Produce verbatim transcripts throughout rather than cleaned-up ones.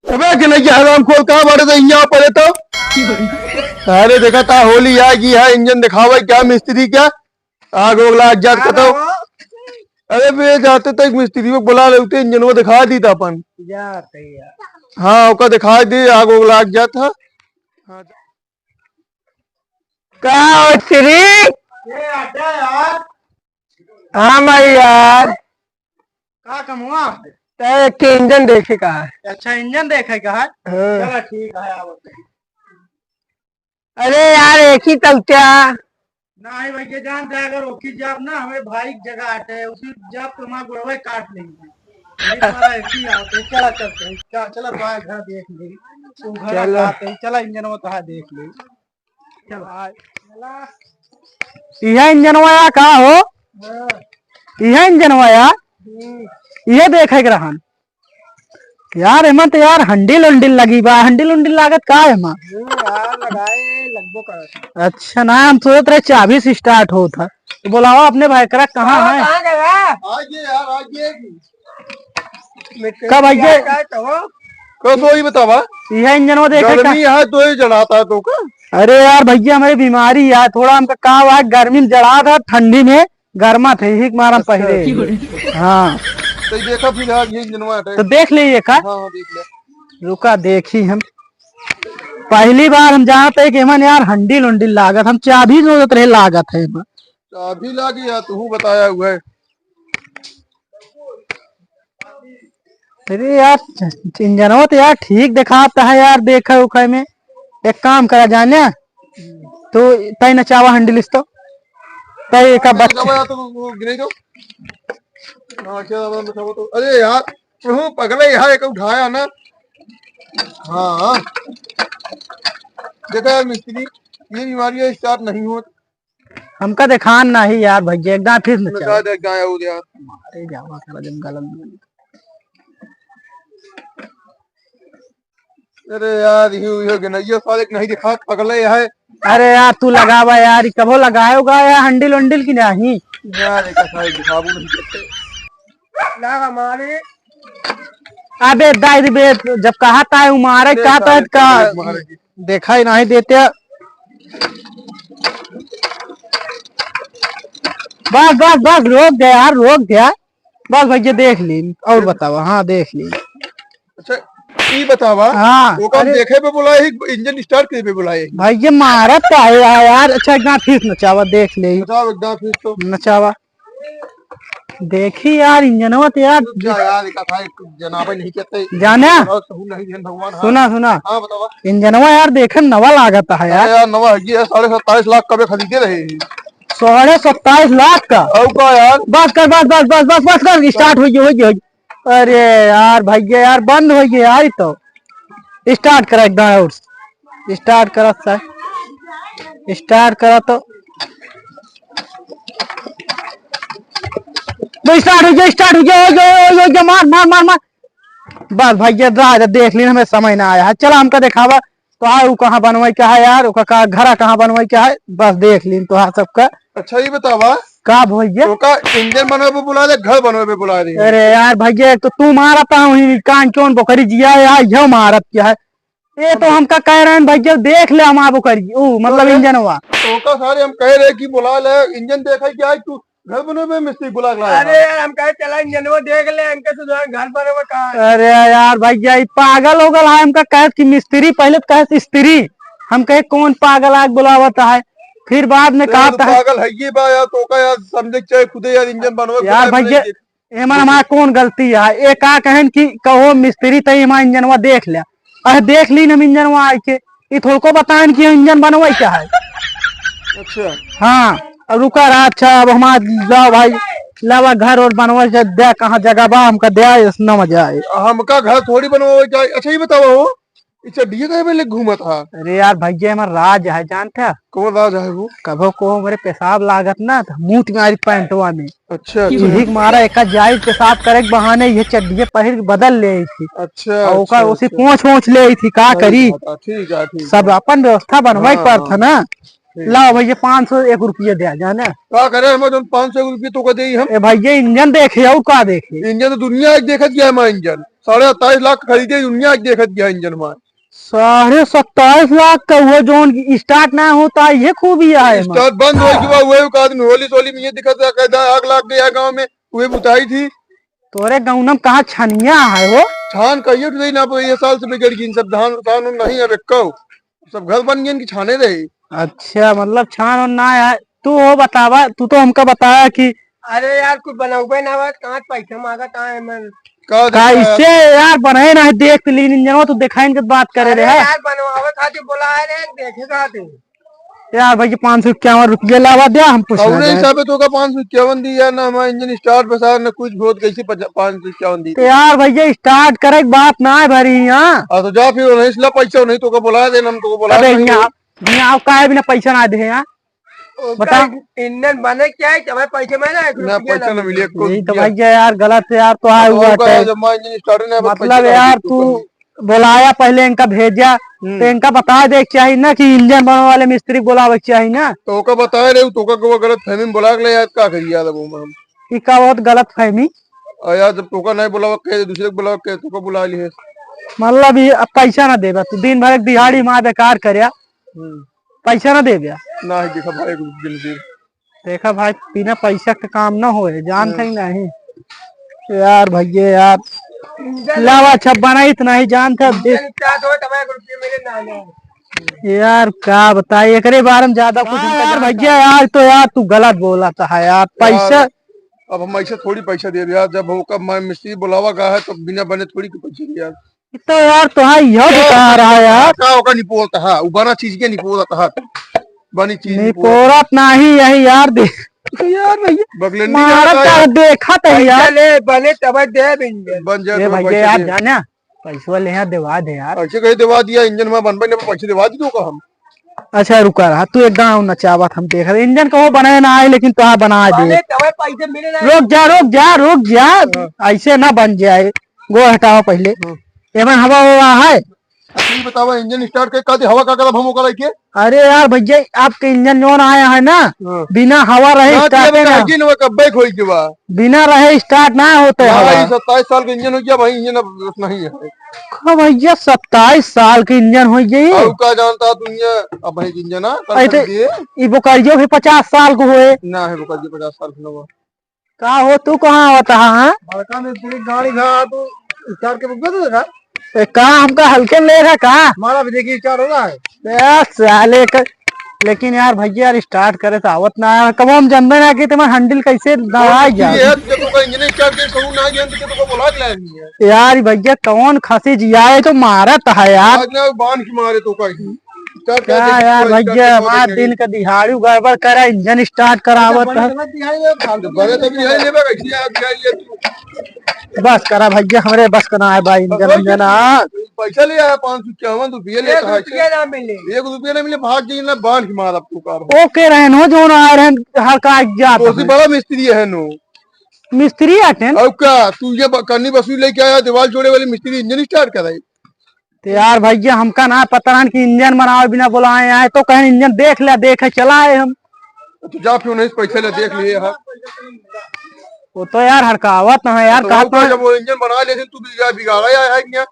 अबे गनैया हराम खोर, कहाँ बाटे तो यहाँ पड़े तो। अरे देखा ता होली आ गई है, इंजन दिखावे क्या मिस्त्री क्या, आग ओग लाग जात का तो। अरे बे जाते तो एक मिस्त्री को बुला लेते, इंजन वो दिखा दी था अपन। हाँ, ओका दिखा दी, आग ओग लाग जात था। का हो श्री? ए, हटा यार। हाँ भाई यार। का कम हुआ? ते एक ठे इंजन देखे का है। अच्छा, इंजन देखे का है? हाँ। चला ठीक है, आओ। अरे यार, एक ही तौत्या। नहीं भैया, जानते हैं, अगर ओकी जाब ना, हमें भाई की जगह आटे, उसी जाब तो हमारा गोड़वा ही काट लेंगे। ये साला एक ही आते, चला चलते हैं, चला, चला, तुम्हारे घर देख ले, तू घर चला। आते, चला इंजन वो तो है, देख ले। चल। इहे इंजनवा या का हो? हाँ। इहे इंजनवा या? हम्म। इहे देखे के रहन। यार, एमन तो यार हंडिल उंडिल लगी बा, हंडिल उंडिल लागत का है एमा? हम्म, यार, लगाए लगबो करत है। अच्छा, ना, हम सोचत रहे चाबी से start होत है। तो बुलावा अपने भाई, करा कहाँ हाँ, है? कहाँ गया? आइए यार, आइए। का भैया? क्या, क्या कहो? कहो तो ही बतावा। यह इंजन वो देखे का? गर्मी है तो ही जड़ाता है तो का? अरे यार भैया, हमारी बीमारी है, थोड़ा हमका का हुआ, गर्मी में जड़ा था, ठंडी में गर्मा थे, यही के मारा हम अच्छा। पहले। हाँ। तो ये देखा फिर यार, ये इंजनवा हटे। तो देख ले ये का? हाँ, हाँ, देख ले। रुका, देखी हम। पहली बार हम जानत है कि एमन यार हंडिल उंडिल लागत, हम चाबी जोड़त रहे लागत है एमन। चाबी लागी या तू बताया हुआ है। अरे यार, इंजनवा तो यार ठीक दिखाता है यार, देखे उखे में। एक काम करा जाने, तो तय नचावा हंडिल इस तो, तय एका बच्चा। नचावा तो वो गिरे दो। हाँ, क्या नाम नचावा तो? अरे यार, प्रभु पगले यहाँ एक उठाया ना। हाँ, हाँ। देखा यार मिस्त्री, ये बीमारी है, start नहीं होत। हमका देखान नाही यार भैया, एक दाँय फिर न नचा चाहो। दे, एक दाँय और यार। मारे जावा साला जब गलत बोली। अरे यार, इहो, इहो गनैया साले के नहीं दिखात, पगले है। अरे यार, तू लगावा यार, ई कबो लगाएगा यार हंडिल उंडिल की नहीं? यार, एक साले दिखाबू नहीं करते। लगा मारे। अबे दाई रे बे, जब कहा था उमारे, दे कहा था साले, का मारे। देखा ही नहीं देते। बस, बस, बस, रोक दे यार, रोक दे यार। बस भैया देख ली, और बतावा। हाँ, देख ली। अच्छा, ई बतावा, हाँ, ओका हम अरे देखे पे बुलाए ही, इंजन start करे पे बुलाए ही? भैया मारत का है यार, यार, अच्छा एक दाँय फिर नचावा, देख ले। नचावा, एक दाँय फिर तो। नचावा। देखी यार, इंजनवा तो यार। रुक जा यार, एक था, एक जनाबे नहीं कहते। जाने? और सहू नहीं है भगवान, हाँ। सुना, सुना। हाँ, बतावा। इंजनवा यार, देखे में नवा लागत है यार। अरे यार, नवा है, ये साढ़े सत्ताईस लाख का भी खरीदे रहे। साढ़े सत्ताईस लाख का? और का यार? बस कर, बस, बस कर, start हो गई, हो गई, हो गई। अरे यार, भैया यार, बंद हो गया यार, ई तो। Start करा एक दाँय और। Start करा सर। Start करा तो। तो start हो गया, start हो गया, हो गया, हो गया, हो गया, मार, मार, मार, मार। बस भैया, राजा देख लीन, हमें समय ना आया है। चला हमका देखावा, तो आ उ कहाँ बनवाई का है यार, ओका का घरा कहाँ बनवाई का है, बस देख लीन तो हाँ सबका। अच्छा, ये बतावा। का भैया? तो का इंजन बनवे पे बुला दे, घर बनवे पे बुला दे? अरे यार भैया, एक तो तू मारत है वही कान कौन बोकरी जिया है, यह मारत क्या है? ये तो हमका कह रहे हैं भैया, देख ले हमार बोकरी, ओ, मतलब तो इंजनवा। तो का सारे हम कह रहे कि बुला ले, इंजन देखा क्या है तू? घर बने में मिस्त्री बुला के लाया अरे है। यार, हम कहे चला इंजनवा देख ले, इनके सुधार घर बने में कहाँ है? अरे यार भैया, ई पागल हो गल है, हमका कहत कि मिस्त्री, पहले तो कहत स्त्री, हम कहे कौन पागल आग बुलावत है, फिर बाद में अरे कहत तो है। पागल है ये बा यार, तो का यार समझे के चाहे खुदे यार, इंजन बनवे के यार बाद में भैया, ये एमन हमार कौन गलती है? ए का कहन कि कहो मिस्त्री तई हमार इंजनवा देख ले। अरे देख लीन हम इंजनवा आइके, ई थोड़को बताएन कि इंजन बनवाई का है। अच्छा। हाँ, अब रुका रहा, अच्छा, अब हमार लाओ भाई, लावा घर और बनवाई के द्या, कहाँ जगह बा, हमका द्या, इस न मजा आए। हमका घर थोड़ी बनवावे के है। अच्छा, ये बतावा हो, ई चड्डिया काहे में लेके घूमत हा? अरे यार भैया, हमार राज है, जानत है? कौन राज है वो? कभो को हमरे पेशाब लागत ना, तो मूत मारी पैंटवा में। अच्छा, अच्छा। यही के मारा एका जाई पेशाब करे के बहाने ये चड्डिया पहिर के बदल ले आई थी। अच्छा, और ओका अच्छा, उसी अच्छा। पोंछ वोंछ ले आई थी, का सही करी? बात है, ठीक है, ठीक सब है। अपन व्यवस्था बनवाई हाँ, पड़त है हाँ। ना। ठीक। लाओ भैया, पाँच सौ एक रुपया द्या जाने। का करे, हम जौन पाँच सौ एक रुपया तो का देई हम? ए भैया, इंजन देखे और का देखे? इंजन तो दुनिया एक देखत गया है, हमारा इंजन। साढ़े सत्ताईस लाख खरीदे, दुनिया के देखत गया इंजन हमार। साढ़े सत्ताईस लाख का वो जौन start ना होता, ये खूबिया है एमा। Start बंद होइ गवा, वो एक आदमी होली सोली में ये दिखत रहा, कहता आग लाग गया गाँव में, वो बुताई थी। तोरे गौनम कहाँ छनिया है हो? छान कहिए तो नहीं ना, अब ये साल से बिगड़ गई, सब धान उठान नहीं है, बेक्को सब घर बन गए कि छाने रहे। अच्छा, मतलब छान और ना है। तू हो बतावा, तू तो हमका बताया कि अरे यार, कुछ बनौबे ना हुआ, कहाँ पैसा मांगत आए मन। का देखा कैसे यार? यार बने ना है, देख लीन इंजनवा, तू देखाइन के बात करे अरे रहे। यार, बनवावे खातिर बोला है रे, देखे खातिर। यार भैया, पाँच सौ इक्यावन रुपये लावा दे, हम पूछ कौने रहे हैं। हिसाबे तो का पाँच सौ इक्यावन दी यार, ना हमारा इंजन start बसा, ना कुछ बहुत, कैसे पचा-, पाँच सौ इक्यावन दी? तो यार भैया, start करे के बात ना है भरी यहाँ। हाँ, तो जा फिर, नहीं इसला पैसा नहीं तो का बुला देना, हम तो को बुला अबे नहीं यहाँ, यहाँ काहे बिना पैसा ना दे यहाँ? ओ, बता। का इंजन बने क्या है? जब पैसे में ना, एक ना, रुपया पैसा ना ना मिले, मिले। कोई यही तो रुपया। भैया यार, गलत है यार, तो आए तो हुआ और का है। जब मैं इंजन start नहीं, बस मतलब पैसा ना यार, मिले, तू तो बोलाया पहले इनका भेजा, हम्म। तो इनका बता दे के चाही ना कि इंजन बनवावे वाले मिस्त्री के बोलावे के चाही ना। तो ओका बताए रहे, तो ओका को गलत फहमी में बोला के ले यार, का करी यार, अब हम। ई का बहुत गलत फहमी। और यार, जब तोका नहीं बोलावा के, दूसरे को बोलावा के, तोका बुला लिए। मतलब ये अब पैसा ना देबा तू, दिन भर एक दिहाड़ी माँ बेकार करया। हम्म। पैसा ना देबे। ना है, देखा भाई, एक रुपये नहीं दे। देखा भाई, बिना पैसा के काम ना होए, जानते हम्म। ही नहीं। यार भैया यार, लावा छब्बा नहीं, इतना ही जानते अब दे। इंजन start हो, तब एक रुपये मिले ना, ना। यार का बताई, एकरे बारे में ज्यादा कुछ हाँ हमको यार जानकारी भैया, यार तो यार तू गलत बोलत है यार, पैसा। यार, अब हम ऐसे थोड़ी पैसा दे यार, जब ओका मैं मिस्त्री बुलावा गा है तो बिना बने थोड़ी के पैसे दे यार। तो यार, तो हाँ, यह क्या बता रहा है यार। का ओका निपोलता है, उ बना चीज के निपोलता है, बनी चीज निपोलता। निपोरत नहीं यही यार, देख। यार भैया, बगलेंडी मारत का का है। देखा तो पैसा यार। ले, बने तब दे इंजन। बन जाए ए तो भैया पैसा यार, दे। जाना, पैसवा ले यहाँ देवा दे यार। ऐसे कहीं देवा दिया, इंजन में बनबे नहीं, पैसे देवा दी तो का हम। अच्छा, रुका रहा, तू एक गाँव नचावत हम देख रहे, इंजन कहो बनाए ना आए, लेकिन तो बना दे। बने तब पैसे मिले ना। रुक जा, रुक जा, रुक जा, हाँ। ऐसे ना बन जाए। गोड़ हटावा पहिले। हम्म। एमन हवा ववा है? अच्छा, ये बतावा, इंजन start के का दे, हवा का करब हम ओकरा के? अरे यार भैया, आपके इंजन जौन आया है ना, हाँ। बिना हवा रहे ना, start ये ना। इंजन वो कब्बे खोई के बा। बिना रहे start ना होते ना, हवा। ये सत्ताईस साल के इंजन हो गया भाई, इंजन अब नहीं है। का भैया, सत्ताईस साल के इंजन हो गई? और का जानता तू ये, अब भाई इंजन आ, कल ऐसे कर दिए। ई बोकारियो भी पचास साल को होए। ना है, बोकारियो पचास साल को ना हुआ। का हो, तू कहाँ आवत हा, हाँ? बड़का मिस्त्री गाड़ी था, तू start के रुक गया था? ए, का हमका हल्के में ले रहा का? हमारा भी देखिए start हो रहा है। ए, साले का, लेकिन यार भैया यार start करे तो आवत ना है। कबो हम जानबे ना कि तुम्हारा handle कैसे दबाई तो जा। ये है, तुझे तो कोई इंजन start के कहूँ ना गया, तुझे तो कोई बुला के लाया नहीं है। यार भैया कौन खसी जिया है तो मारत है यार। आज ना बांध के मारे तो कहीं। Start कर क्या दे, यार पूरा start भैया, कर हमार दे। दिन का दिहाड़ी गड़बड़ करा, इंजन start करावत है। बने, बने दिहाड़ी ले, फालतू बने तो दिहाड़ी ले, भाई, दिहाड़ी, दिहाड़ी ले तू। बस करा भैया, हमरे बस का ना है भाई, इंजन, बस, इंजन, हाँ। पैसा ले आया, पाँच सौ इक्यावन रुपये ले एक कहा रुपया है। ना मिले। एक रुपया ना मिले, भाग जाइए ना, बांध के मार आपको कार। ओके रहन हो, जो ना आ रहन, हर का जात तो उसी है। बड़ा मिस्त्री है नो। मिस्त्री आटेन? और क्या, तू ये ब-, कन्नी बसुई लेके आया, दीवार जोड़े वाली मिस्त्री इंजन start कराई। तो यार भैया, हमका ना पता रहन कि इंजन बनावे बिना बुलाए आए, तो कहें इंजन देख ले, देखे चलाए हम। तो जा फिर उन्हें पैसे ले देख लिए यार। वो तो यार हड़कावत ना है यार, तो कहत वो ना। जब वो इंजन बना लेते, तू भी यार बिगाड़ा यार, है क्या?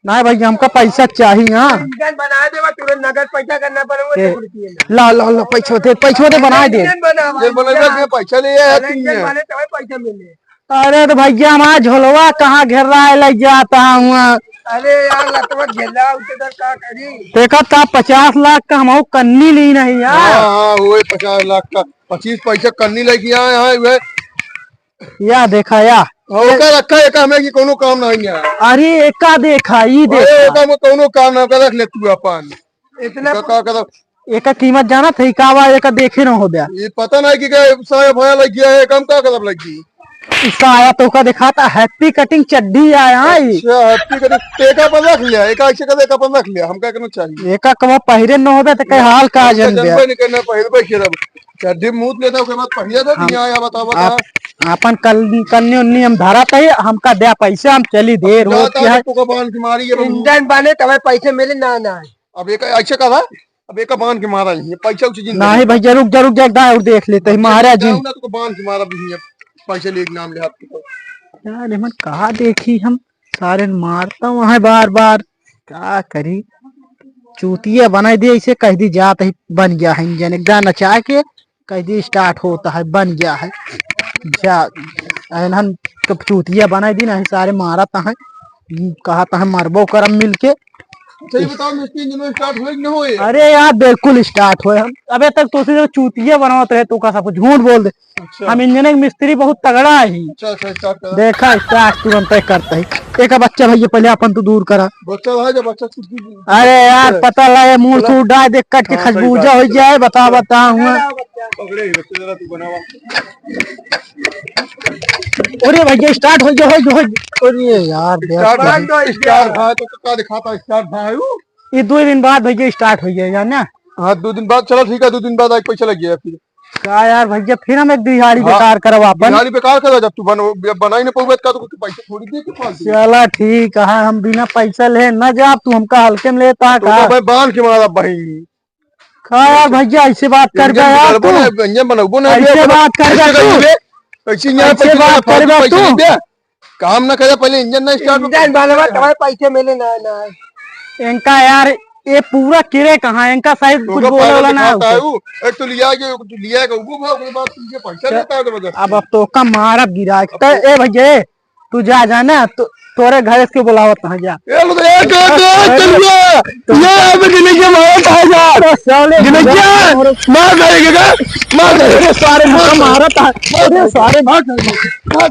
नहीं भैया, हमका पैसा चाहिए, हाँ। इंजन बना दे, बस तुरंत नगद पैसा करना पड़ेगा, ए, एक रुपये में। ला, ला, ला, पैसा दे, पैसा दे, बना दे। इंजन बना, इंजन बना, इंजन। पैसा ले यार, अरे तू इंजन यार। बने, तब पैसा मिले। अरे तो भैया, हमारा झोलवा कहाँ घेर रहा है, लग जाता हूँ। अरे यार, लतवा घेर रहा, उसे तो का करी? देखा था, पचास लाख का हम कन्नी ली नहीं यार। हाँ, हाँ, वो पचास लाख का, पच्चीस पैसा कन्नी लेके आए हैं, वे। या देखा या। हाँ, ओका रखा है, एका हमें कि कोनो काम नहीं है। अरे, एका देखा, ई अरे, देखा। एका में कोनो काम ना, ओका रख ले तू अपन। इतना का, का, का, एका कीमत जाना था, का बा, एका देखे न हो बया। ये पता नहीं कि क्या साया फाया लग गया है, काम का करब लग गई। ई साया तो का दिखाता, happy cutting चड्डी आया है। अच्छा, happy cutting, तो एका पर रख लिया, एका ऐसे कर, एका पर रख लिया, हमका कहना चाहिए। एका कबो पहिरे न होबे, तो कई हाल का हमका जन बे। जनबे नहीं करना, पहिरबे के रब। चड्डी मूत लेता, ओके बाद पहिया था, हम, दुनिया आया, बताओ, बताओ। आप, अपन कल, कन्नी उन्नी हम धरा था, हमका दे पैसे, हम चली, देर हो जाता गया है। तो का बांध के मारी, अब इंजन बने, तबे पैसे मिले, ना, ना। अब एका ऐसे करा, अब एका बांध के मारा ही, पैसा उसे जिन नहीं भैया, रुक जा, रुक जा, एक दाएं और देख लेते हैं, महाराज जी। जाओ ना, तो बांध के मारा भी है, पैसे लेके नाम ले हाथ के। यार, एमन कहाँ देखी हम? सारे मारता वहाँ बार बार, का करी? चूतिया बनाई दे, इसे कह दी जात ही बन गया है इंजन, एक गाना चाह के कह दी start होता है, बन गया है। जा, एनहन तो चूतिया बनाई दी, नहीं सारे मारत हैं, कहत हैं मरबो करम मिलके। सही बताओ मिस्त्री, इंजन start होए कि न होए? अरे यार, बिल्कुल start होए। हम अबे तक तो सिर्फ चूतिया बनावत रहे, तो का सब झूठ बोल दे। अच्छा। हम इंजन के मिस्त्री बहुत तगड़ा है। अच्छा, अच्छा, start कर। देखा, start तुरंत ही करता है। एक बच्चा भैया पहले अपन तो दूर करा। बच्चा भाई, जब बच्चा छूट गई। अरे यार, चलो। पता लगे मुंह चलो। सूट डाल दे, कट के हाँ, सही खजबूजा बात हो है। जाए, बता, बता हुआ। पकड़े ही बच्चे, जरा तू बनावा। अरे भैया, start हो गया, हो गया, हो गया। अरे यार, देख start भाई। भाई, तो start भाई, तो का दिखाता start भाई, वो? ये दो दिन बाद भैया start हो गया, जाना? हाँ, दो दिन बाद, चलो ठीक है, दो दिन बाद आज पैसा लग गया फिर। का यार भैया, फिर हम एक दिहाड़ी हाँ, बेकार करब आपन। दिहाड़ी बेकार करब, जब तू बन-, बनाई ना पउबे, का तो कोई पैसा थोड़ी दे के फालतू। चला ठीक है, हम बिना पैसा ले ना जाब, तू हमका हल्के में लेता तो का? भाई बांध के मारा भाई। का यार भैया, ऐसे बात कर इंजन दे यार बिगड़बो तू। ना, इंजन बनबो ना, ऐसे ऐसे बात कर दे ऐसे तू। कहीं बे, ऐसे यहाँ ऐसे पैसे बात फालतू कर दे पैसे तू। नहीं दे। काम ना करे, पहले इंजन ना start हो। इंजन बनवा, तुम्हारे पैसे मिले ना, ना। इनका यार, ये पूरा किरे कहाँ है? इनका शायद कुछ तोका बोले पागल वाला ना दिखाता होता। है वो। एक तो लिया के, एक तो लिया के, वो भाव के बाद तुझे पैसा चल, देता है तो बदल। अब, अब तो का मारब गिरा के। अब तो ए भैया, तू जा, जा ना, तो, तोरे घर से बुलावत है, जा। ए लो तो, ए, ए, ए, ए, चल गया। तो ये यहाँ पे गिने के मारत है जा। तो साले गिने क्या? मार डालेगा क्या? मार डालेगा। अरे सारे मार मारत है। अरे सारे मार डालेगा।